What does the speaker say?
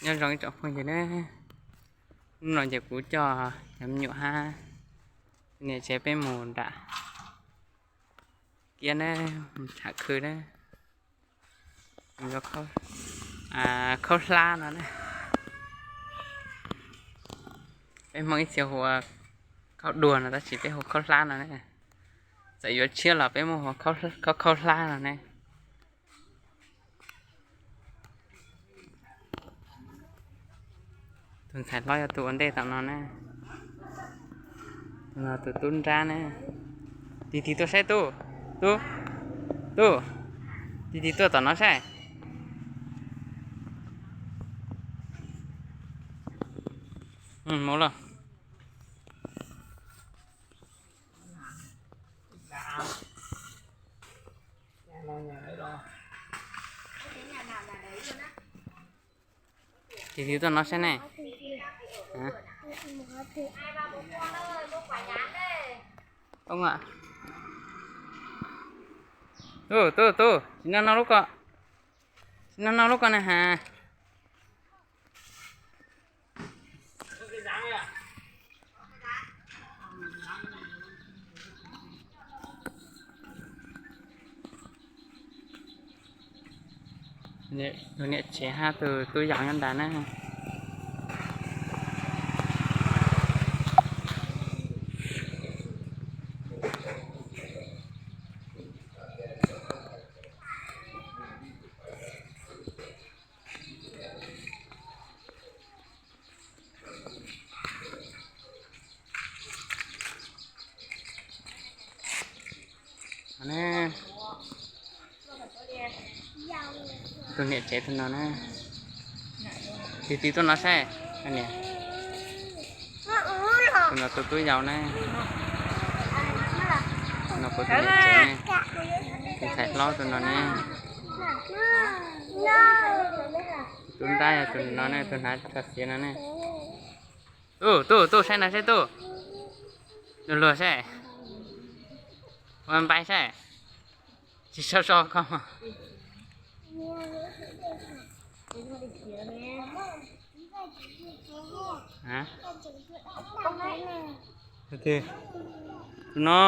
Nyob zoo ib tsoom phooj ywg na, hnub no ces kuv coj cov me nyuam hab niam tsev peb mus nram kiab na, mus tham khw na, khaub hlab no na. Peb Hmoob ib txhia hu ua khaub dua no tab sis peb hu khaub hlab no na. Txawm yuav tshiab los peb muab hu khaub khaub hlab no ne. Tus ntxhais hlob yog tus ua ntej tom no na. Tus no tus tub nrab na. Tig tig tuaj saib tub, tub, tub, tig tig tuaj tom no saib. Mus lawm. Tig tig tuaj no saib ne. Tub, tub, tub, tsis no no lub ko, tsis no no lub ko na has. Tus niam tsev hab tus tub yau nyob nrad na. Tus niam tsev tus no na, tig tig tuaj no saib. Tus no tus tub yau na, tus no kuv tus niam tsev, tus ntxhais hlob tus no ne. Tub nrab yog tus no ne, tus hnav tsho xiav no ne. Tub, tub, tub saib no saib tub. Luag luag saib. Ua npai saib. Tsis so so ko. Tus no.